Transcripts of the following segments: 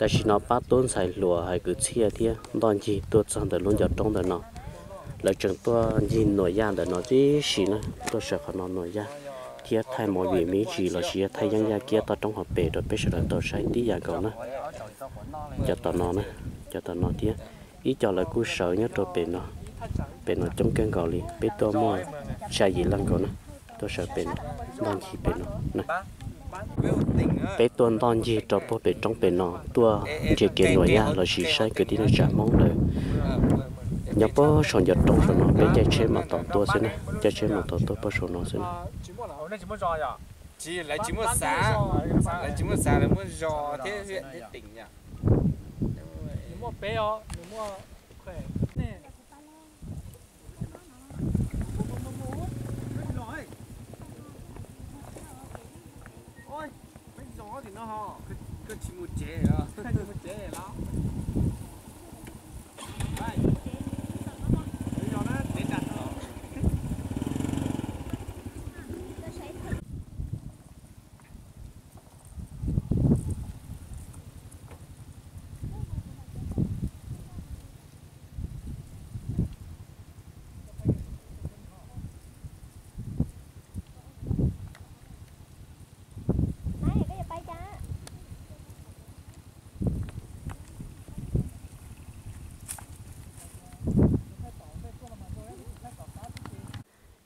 Tam sim no pab tub ntxhais hluas hais kwv txhiaj thiab ntoj ncig tuaj txog ntawm lub ncov roob ntawm no. Lawv tseem tuaj ncig nuam yaj ntawm no tib si na, tuaj sawv qhov no nuam yaj thiab thaij movie me ntsis lossis yog thaij yeeb yaj kiab toj roob hauv pes rau peb sawv daws tau saib tib yam nkaus na. Cov tom no, cov tom no thiab ib co lawv kuj sawv nyob rau pem no. Pem no coob kawg nkaus li, peb tuaj muaj xya yim leej nkaus na, tuaj sawv pem no, ntoj ncig pem no. Peb tuaj ntoj ncig rau puag pem roob pem no tuaj ntsia kev nuam yaj lossis saib kwv tij neej tsa Hmoob lawm. Nyob puag saum ncov roob saum no peb caij tsheb mam tau tuaj xwb na, caij tsheb mam tau tuaj puag saum no xwb na.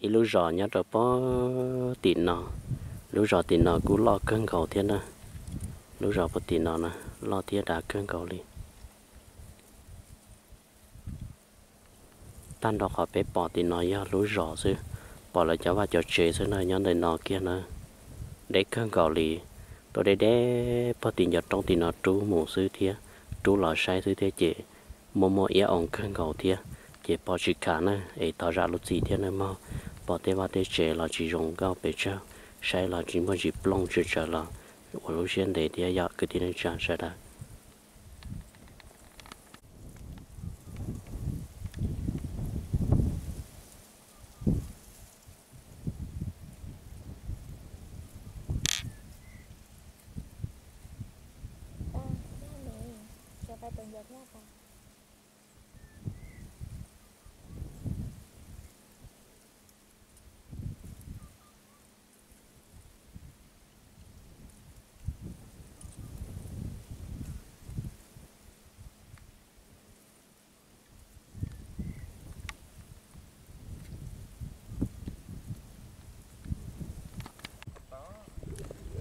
Ib lub zos nyob rau puag tim no, lub zos tim no kuj loj kawg nkaus thiab na. Lub zos puag tim no na, loj thiab dav kawg nkaus li. Tag nrho qhov peb pom tim no yog lub zos xwb, pom lawv cov vaj cov tsev xwb na, nyob ntawm no kiag na. Deb kawg nkaus li, tuaj deb deb puag tim ncov roob tim no rub mus xwb thiab, rub los saib xwb thiab ces muaj muaj iab oo kawg nkaus thiab. Ces pom tsis kham na, es thov zam lub txim thiab na mog, pom tej vaj tej tsev los tsis zoo nkauj pes tsawg, saib los tsis muaj ntsis plooj tsawg tsawg los ua lub siab ntev thiab yom kwv tij neej tsa sawv daws.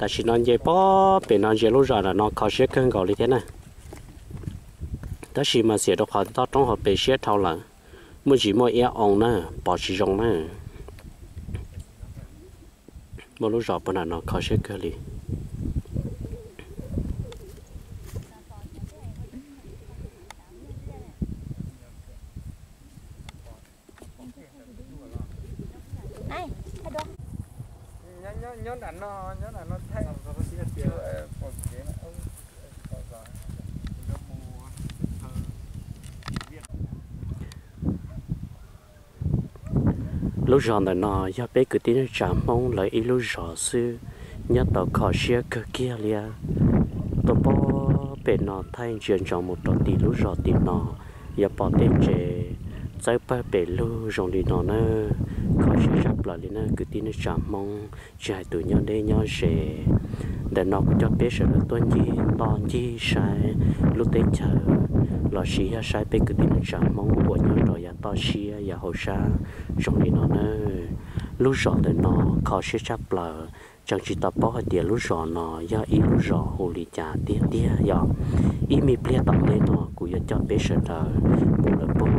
Tam sim no nce pob pem no ntsia lub zos ntawm no kho siab kawg nkaus li thiab na. Tab sis mas xiam rau qhov toj roob hauv pes siab dhau lawm, muaj ntsis muaj iab oo na, pom tsis zoo na. Muaj lub zos puag nram no kho siab kawg li. Lub zos ntawm no yog peb kwv tij neej tsa Hmoob lawv ib lub zos xwb, nyob tau kho siab kawg kiag li. Tuaj pob pem no thaij ntsia ntsoov mus rau tim lub zos tim no, yuav pom tej tsev txawb pawg pem lug zoo li no na. Kho siab tshaj plaws li na kwv tij neej tsa Hmoob, tsis hais tus nyob deb nyob ze. Ntawm no kuv coj peb sawv daws tuaj ncig ntoj ncig saib lub teb chaws lossis yog saib peb kwv tij neej tsa Hmoob uas nyob rau yav toj siab yav hauv sab zoo li no na. Lub zos ntawm no kho siab tshaj plaws, tseem tsis tau paub hais tias lub zos no yog ib lub zos hu li cas tiag tiag yom. Ib me pliag tom ntej no kuv yuav coj peb sawv daws mus lawm puag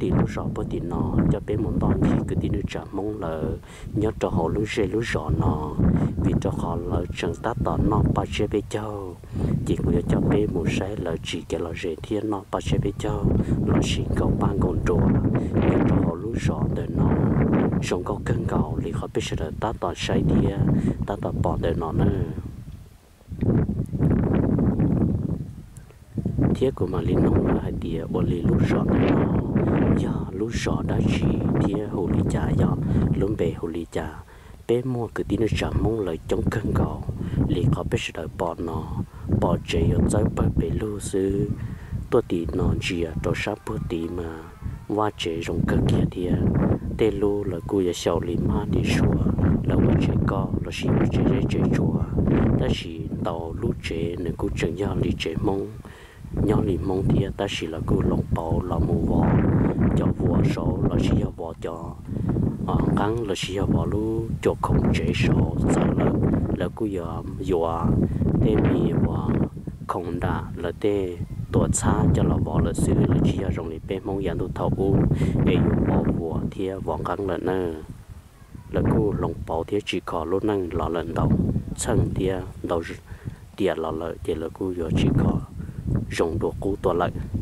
tim lub zos puag tim no, coj peb mus ntoj ncig kwv tij neej tsa Hmoob lawv nyob rau hauv lub zej lub zos no, vim rau qhov lawv tseem tab tom noj paj tsiab peb caug. Ces kuv yuav coj peb mus saib lawv tsim kev lom zem thiab noj paj tsiab peb caug lossis nkaum paj nkaum nruas nyob rau hauv lub zos ntawm no. Zoo nkauj kawg nkaus li qhov peb sawv daws tab tom saib thiab tab tom pom ntawm no na. Thiab kuv mam li nug lawv hais tias ua li lub zos ntawm no yog lub zos dab tsi thiab hu li cas, yog lub npe hu li cas? Peb muaj kwv tij neej tsa Hmoob lawv coob kawg nkaus, li qhov peb sawv daws pom no, pom tsev yuav txawb pawg pes lug xwb. Tuaj tim no ntsia rau sab puag tid mas vaj tsev zoo kawg kiag thiab. Tej lub lawv kuj yuav xyaum li mab li suav, lawv ua tsev koj lossis ua tsev zeb tsev tsuas, tab sis ntau lub tsev nws kuj tseem yog li tsev Hmoob, nyob li Hmoob thiab, tab sis lawv kuj hloov pauv los mus vov cov vuas saud lossis yog vov cov nqeeb lossis yog vov lub cuam khoom tsev saud txawv lawm. Lawv kuj yuav yuav tej me uas khoom nram lawv tej tuam txhab coj los vov lawm xwb, lawv tsis yog zoo li peb Hmoob yav ntuj thaum ub es yuav vov vuas thiab vov nqeeb lawm na. Lawv kuj hloov pauv thiab tsim kho lub neej los lawm ntau txheej thiab ntau tiam los lawm, ces lawv kuj yuav tsim kho zoo dua qub tuaj lawm.